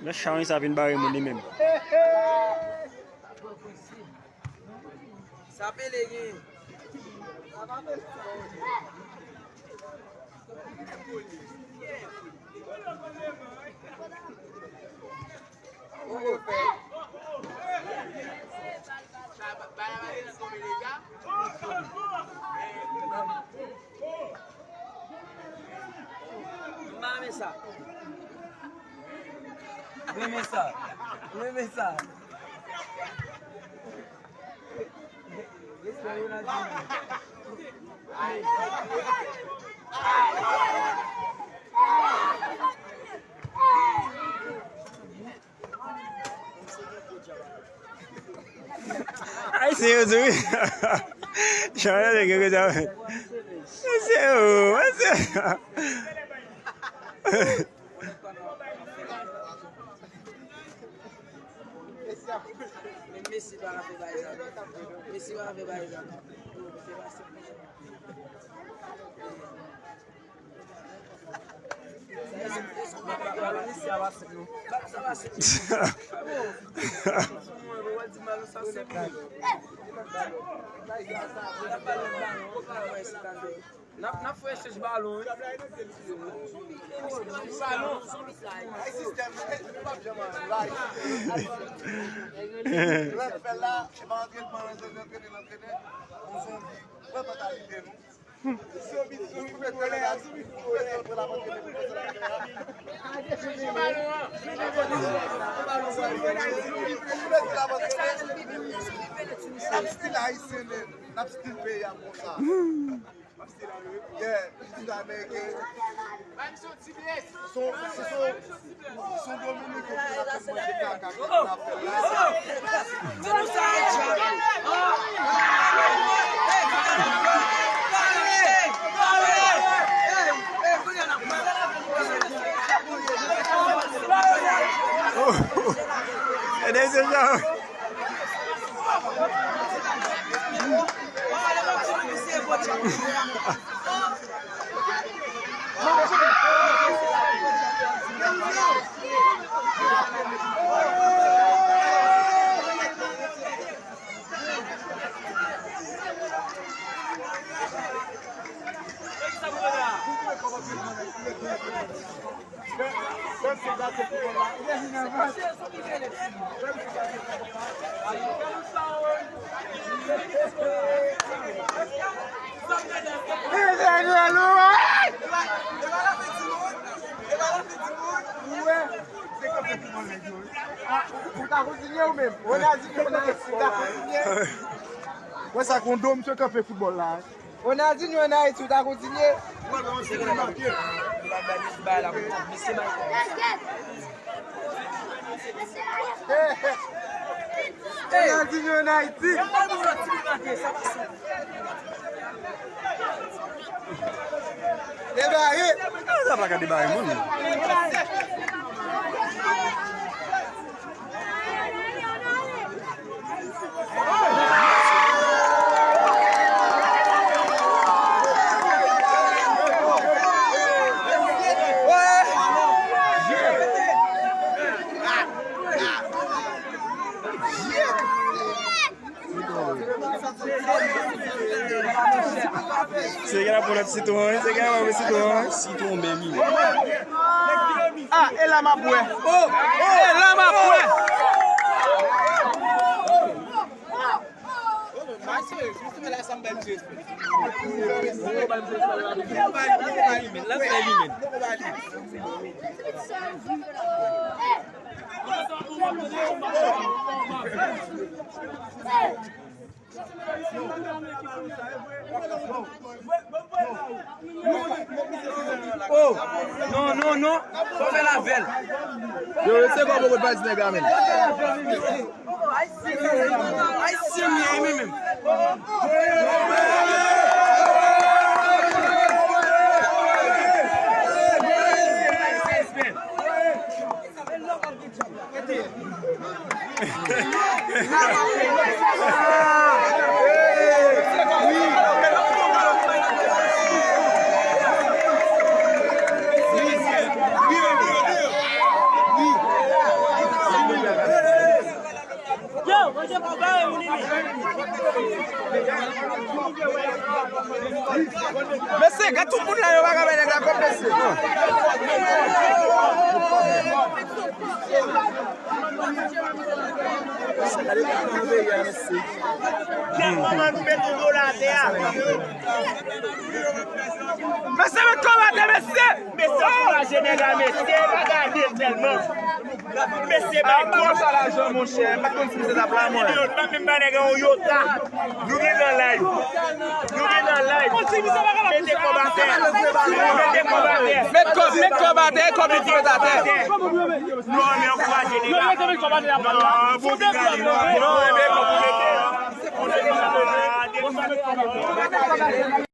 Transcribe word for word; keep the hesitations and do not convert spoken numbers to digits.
Men chan sa vin bare moun li menm. Sa pele gen. M pa renmen sa. M renmen sa. M renmen sa. Respè Ronaldinho. Ay, se yo tou, wi. Chanel gen kote. Se yo, se yo. Men Messi pa ka fè bagay sa non. Messi pa ka fè bagay sa non. N ap, n ap fè echanj balon, wi. Balon. Ay, sistèm, nou p ap janm anlay. Lè n fè l la, se pa antrenman, antrenman, antrenman, antrenman. On zonbi. Wè mantalite nou. Zonbi, zonbi, fè tèlè la, zonbi, fè tèlè la, antrenman, fè tèlè la. N ap stil ayisyen, men. N ap stil peyi a konsa. Yeah, li di Ameriken. Son, se son, son Dominiken ki ap manje kaka ki ap fè la. Oh, oh. E de se jan. Ou ta kontinye ou menm? Ronaldinho, ou ta kontinye? Wè sa, Kondo, misye kanpe foutbòl la. Ronaldinho ann Ayiti, ou ta kontinye? Ronaldinho ann Ayiti. Debare. Sa pa ka debare moun. Se gen la pou lòt sitwon, se gen la pou sitwon. Sitwon menm li. Ah, e la m ap wè. Oh, oh, e la m ap wè. Oh, non, non, non. Fò fè l avè l. Yo, se kò poko pèdi nèg la menm. Ayisyen li ye, menm, menm. Mesye, gad tout moun la, yo pa ka bay nèg la kòb, mesye. Tèlman nou met yon dola atè a. Mesye, met kòb atè, mesye. Mesye, ankouraje nèg la, mesye, pa gade l tèlman. Mesye, bay kòb. Sa lajan, monchè, m pa konn si misye t ap la, mwen. M pa menm ba nèg la yon yota. Nou gen nan live. Nou gen nan live. Mete kòb atè. Mete kòb atè. Met kòb, met kòb atè, kòb li di met atè. Nou ankouraje nèg la. Non, bon, bon, bon, bon.